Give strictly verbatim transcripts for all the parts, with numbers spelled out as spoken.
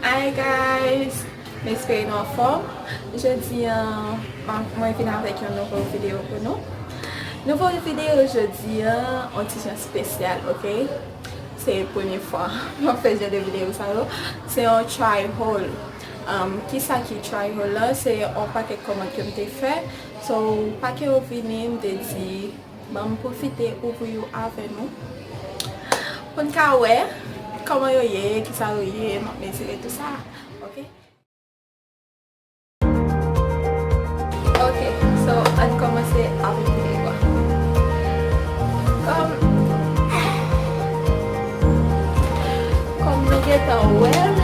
Hi guys! M espere nou anfòm. Jodi a, m- mwen vin avèk yon nouvo videyo pou nou. Nouvo videyo jodi a, yon ti jan espesyal, oke? Se premye fwa m ap fè jan de videyo sa yo. Se yon try haul. Um, kisa ki try haul la? Se yon pakèt kòmand ke m te fè. So, pakèt yo vini, m te di, ban m pwofite ouvri yo avè nou. Pou n ka wè kòman yo ye, kisa yo ye, m ap mezire tout sa. Oke? Oke, so, ann kòmanse avèk videyo a. Kòm, kòm nou gentan wè l,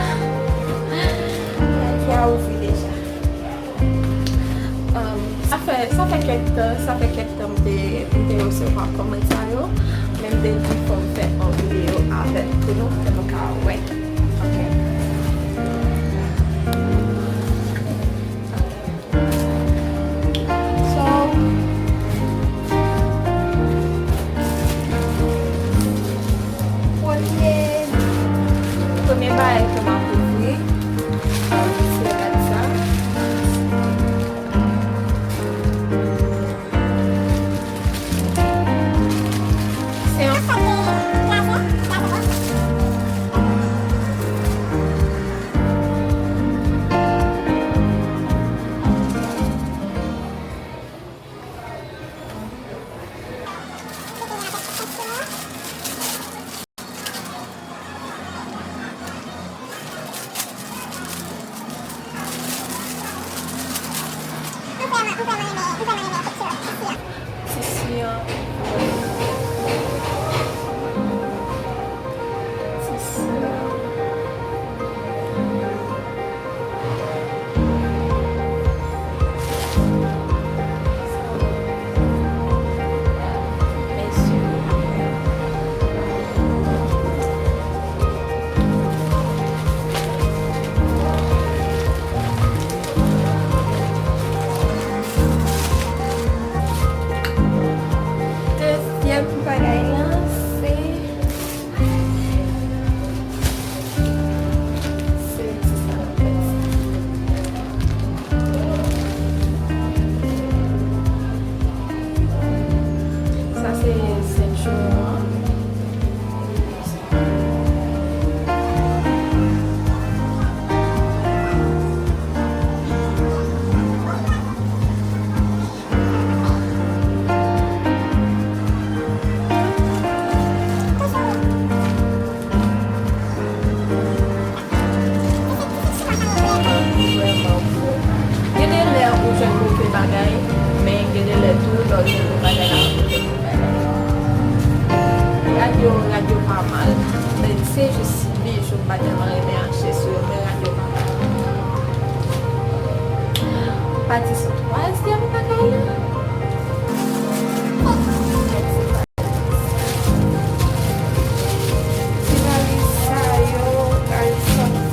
bagay la ouvri deja. Um, sa fè, sa fè kèk tan, sa fè kèk tan m te, m te resevwa kòmand sa yo, men m te di fò m fè yon videyo avèk pou nou, pou nou ka wè. Oke. So, premye, premye bagay ke m ap ouvri, se rad sa. Se yon Tisi an. Tisi an. Dezyèm bagay la, se Se ti salopèt sa. Sa se senti an. Gen de lè ou jwenn move bagay, men gen de lè tou lè w jwenn bon bagay la, ou jwenn bon bagay. Rad yo, rad yo pa mal, men se jis bijou m pa tèlman renmen achte sou yo, men rad yo pa mal. Pati sou twazyèm bagay la. Ti valiz sa yo pral sòti.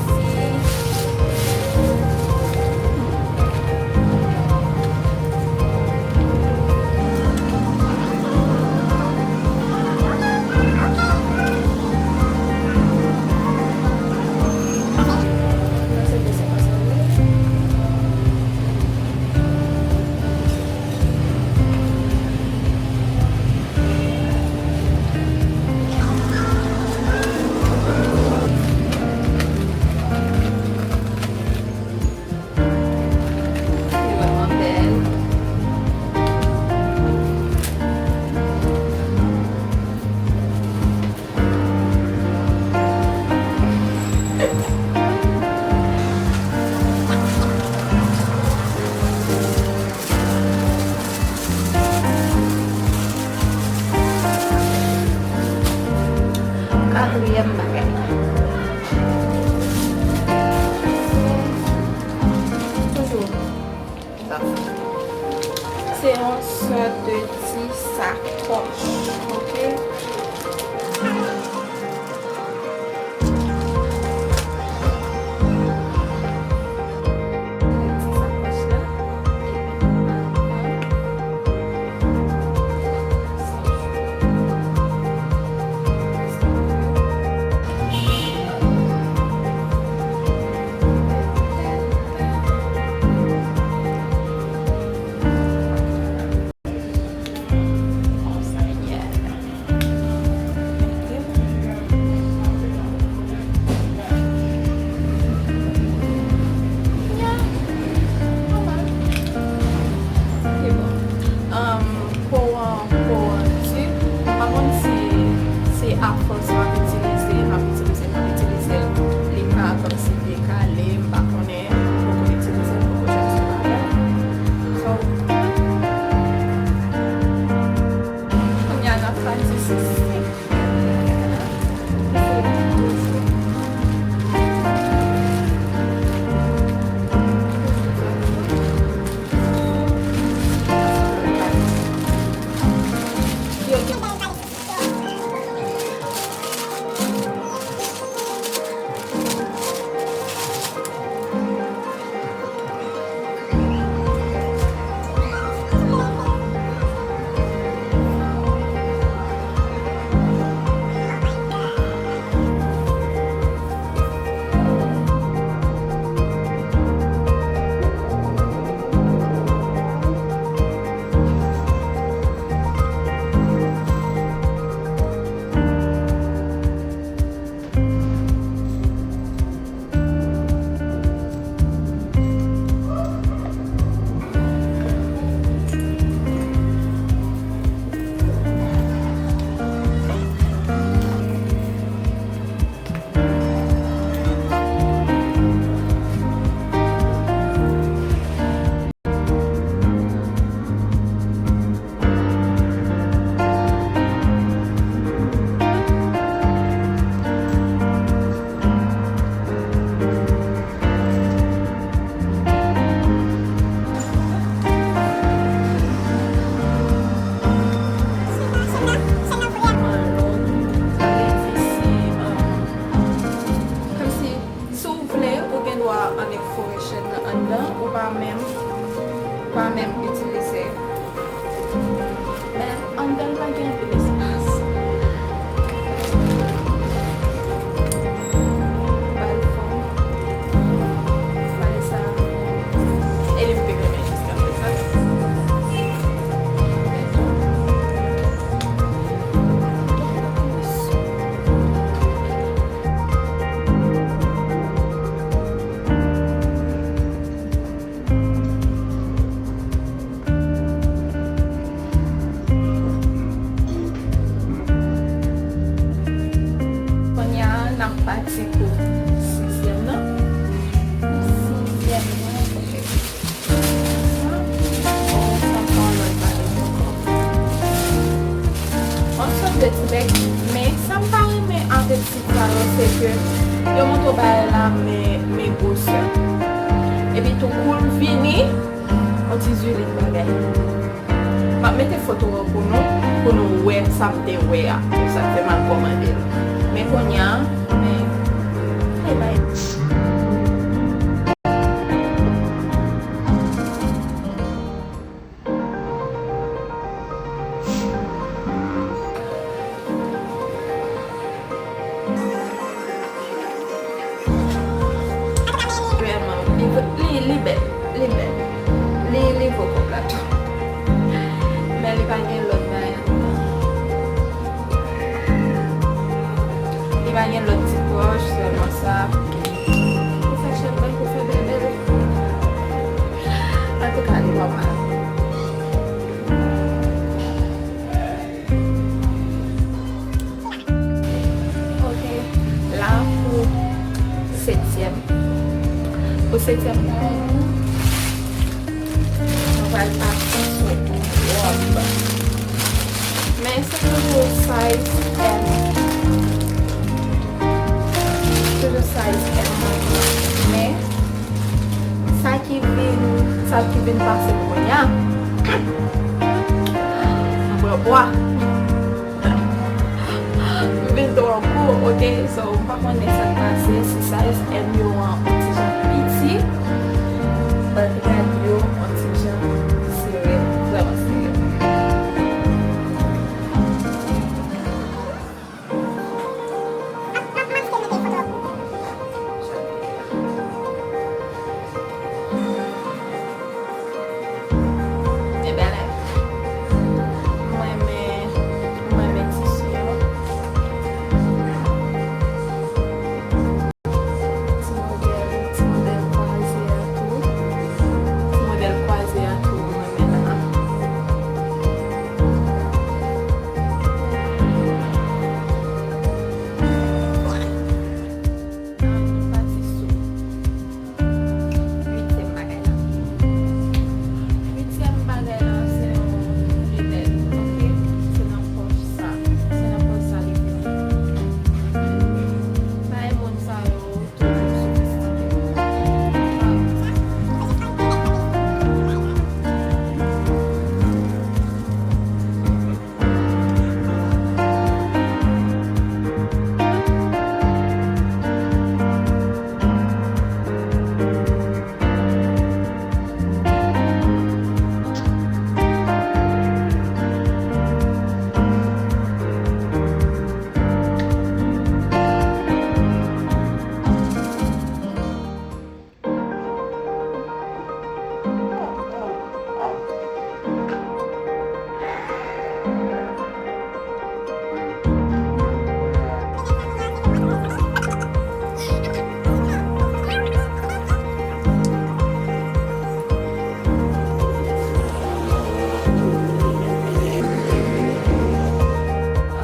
Ou pa menm, ou pa menm itilize. Men anndan l pa gen anpil espas. Ba l fòm. Ba l sa. E li m pi renmen jiska prezan. Kounye a, n ap pati pou sizyèm nan. Sizyèm nan, se sa. Sa, sa, sa, lòt bagay ankò. On sòt de ti bèk, men sa m pa renmen avèk sa yo, se ke yo montre w bagay la, men, men gwosè. Epi tou, kou l vini, on ti zilit bagay. M ap mete foto an pou nou, pou nou wè sa m te wè a. Se sa k fè m al kòmande l. Men kounye a, men, e bay. Vrèman, li, li, li bèl, li bèl. Li, li vo kòb la tou. Men li pa gen lòt bagay anndan. Li pa gen lòt ti pòch, sèlman sa. Pou fè chèn bèl, pou fè bèl bèl. Antouka, li pa mal. Ok, la pou setyèm. Pou setyèm nan, nou pral pati sou wòb. Men se toujou size M. Toujou size M. Men, sa ki vin, sa ki vin pase m kounye a, m pran pwa. M vin twò gwo, ok? So, m pa konnen sa k pase, si size M yo an on ti jan piti, but rad yo on ti jan sere, vrèman sere. E bèl, hein? Mwen renmen, mwen renmen tisi yo. Ti modèl, ti modèl kwaze a tou. Ti modèl kwaze a tou, mwen renmen la. An, nou pati sou uityèm bagay la. Uityèm bagay la, se yon linèt, ok? Se nan pòch sa. Se nan pòch sa li vin. Bagay moun sa yo toujou sofistike.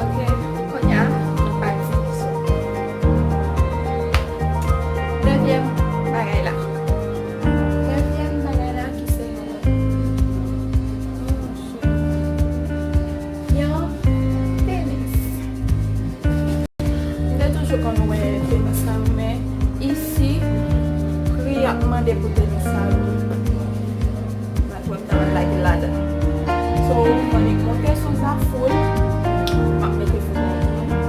Ok, kounye a, nou pati sou dezyèm bagay la. Dezyèm bagay la ki se yon, yon tenis. M te toujou konn wè tenis sa yo, men isi, pri y ap mande pou tenis sa yo, m pa t wè m ta lage ladan. So, mwen li monte sou Zaful, m ap mete foto pou nou.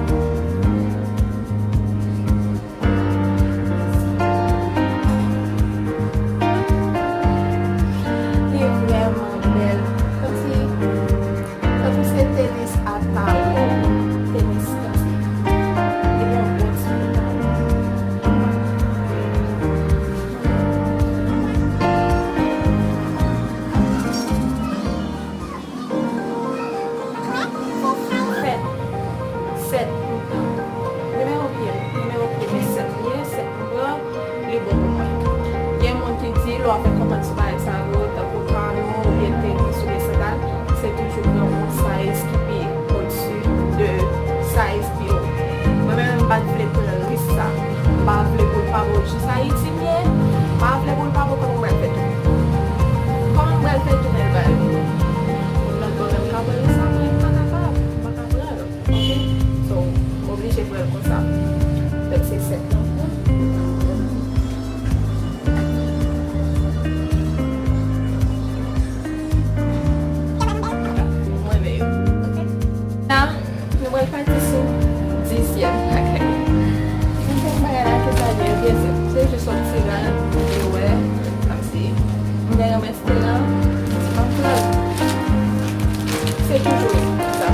Lè w ap fè kòmand sou bagay sa yo, tankou kano oubyen tenis oubyen sandal, se toujou pran yon size ki pi odsi de size pi wo. Mwen menm, m pa t vle pran risk sa. M pa vle pou l pa bon jis Ayiti m ye. M pa vle pou l pa bon, kòman m pral fè tounen? Kòman m pral fè tounen l pral? Moun lòt bò menm ka pran risk sa, mwen m pa kapab. M pa ka pran l. Ok? So, m oblije pran l konsa. Donk, se sèt lan. Mwen menm. La, nou pral pati sou dizyèm bagay. Dizyèm bagay la, ki sa l ye? Byen senp. Se jis yon ti rad, ou dwe wè, kòmsi m gen yon Stella, ti pantalon. Se toujou sa.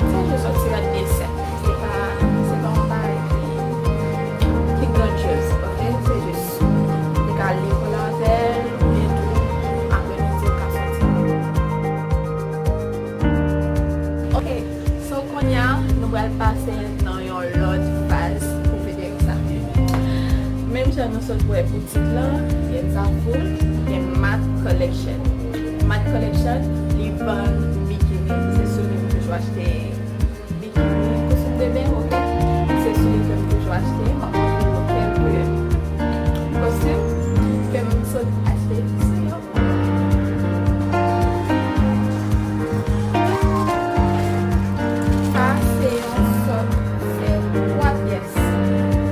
Se jis yon ti rad byen senp. Se pa, se pa yon bagay ki, ki grandyez, ok? Se jis, li ka leve avè l, oubyen tou, aprè midi, l ka soti. Ok, so kounye a, nou pral pase nan yon lòt faz pou videyo sa. Menm jan nou sot wè pou tit lan, gen Zaful, gen Matte Collection. Matte Collection, li vann bikini. Se sou li m toujou achte bikini, kostim de ben, ok? Se sou li ke m toujou achte. M ap montre nou kèlke kostim ke m sot achte sou yo. Sa se yon sòt, se twa pyès.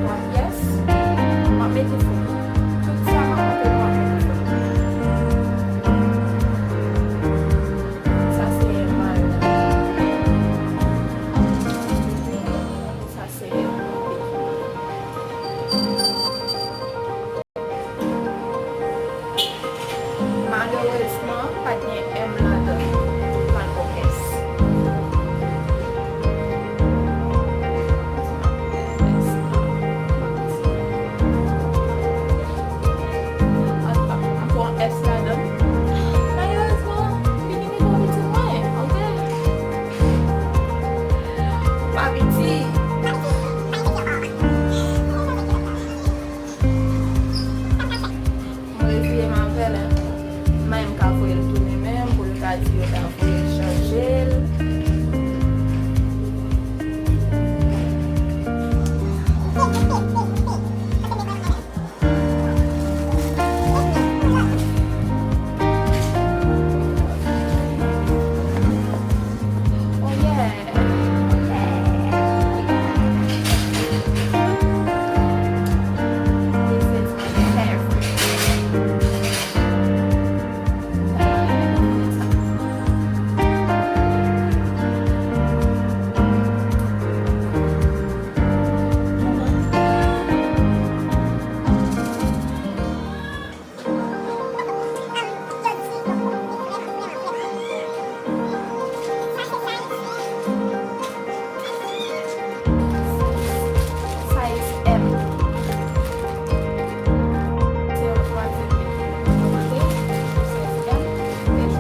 Twa pyès. M ap mete sou li. Tout sa m ap montre nou, m ap mete sou li. Sa se mal la. Sa se Malerezman, pa t gen M ladan l. Pral bon S. An, an, an pran S ladan l. Malerezman, bikini twò piti mwen, ok? Pa piti. Mwen reziye m avè l, hein. M pa menm ka voye l tounen menm pou yo ta di yo ta voye l chanje l. Oh yeah. Size M. Se yon twazyèm bikini. Size M.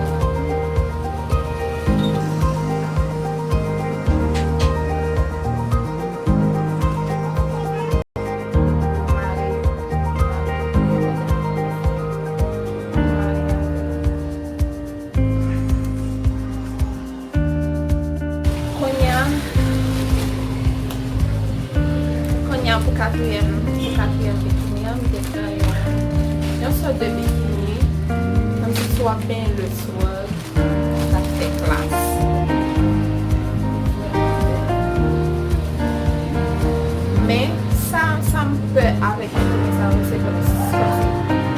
Kounye a, kounye a pou katriyèm, pou katriyèm bikini an, m te pran yon, yon sòt de bikini, kòmsi si w ap benyen leswa, sa fè klas. Men, sa, sa m pè avèk bikini sa yo, se kòmsi, kòmsi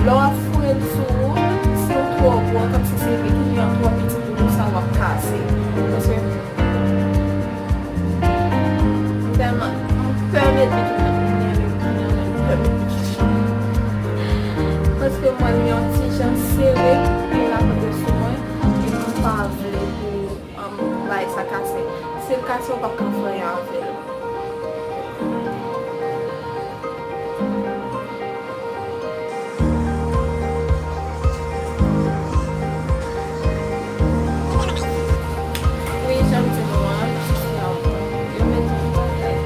lè w ap foure l sou ou, si w twò gwo, kòmsi se bikini an twò piti pou ou, sa w ap kase. Paske m tèlman, m Sa w p ap ka fè anyen avè l. Wi, jan m di nou an, yo met yon bagay.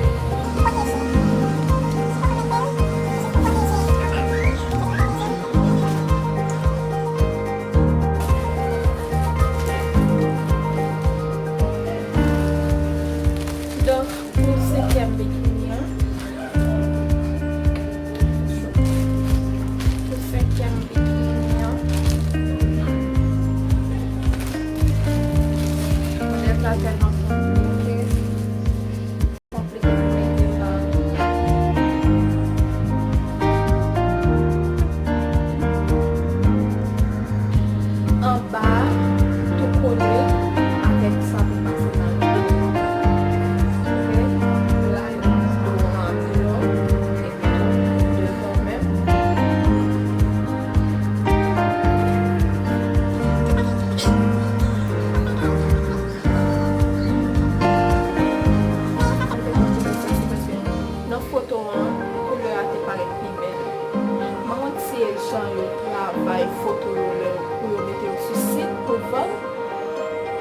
Donk, pou senkyèm bikini an, pou senkyèm bikini an, modèl la tèlman konplike. Konplike pou mete la. Anba, tou kole avèk sa pou pase nan do. Ok? La, yo met do an deyò, epi tou devan menm. Nan foto an, koulè a te parèt pi bèl. M pa konn si e jan yo travay foto yo lè pou yo mete yo sou sit pou vann.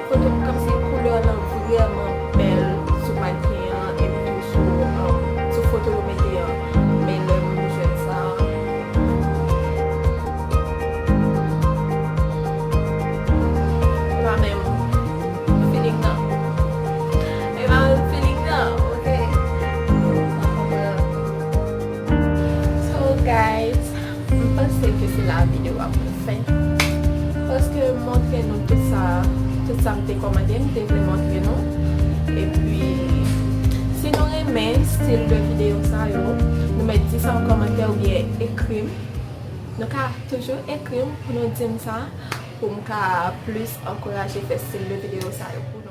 Foto kòmsi koulè an nan vrèman bèl sou mannequin an epi tou sou, um, sou foto yo mete an. Men lè m jwenn sa, e pa menm feeling nan. E pa menm feeling nan, ok? So, guys, m panse ke se la videyo a pral fen. Paske m montre nou tout sa, tout sa m te kòmande, m te vle montre nou. Epi, si nou renmen stil de videyo sa yo, nou mete sa an kòmantè oubyen ekri m. Nou ka toujou ekri m pou nou di m sa, pou m ka plis ankouraje fè stil de videyo sa yo pou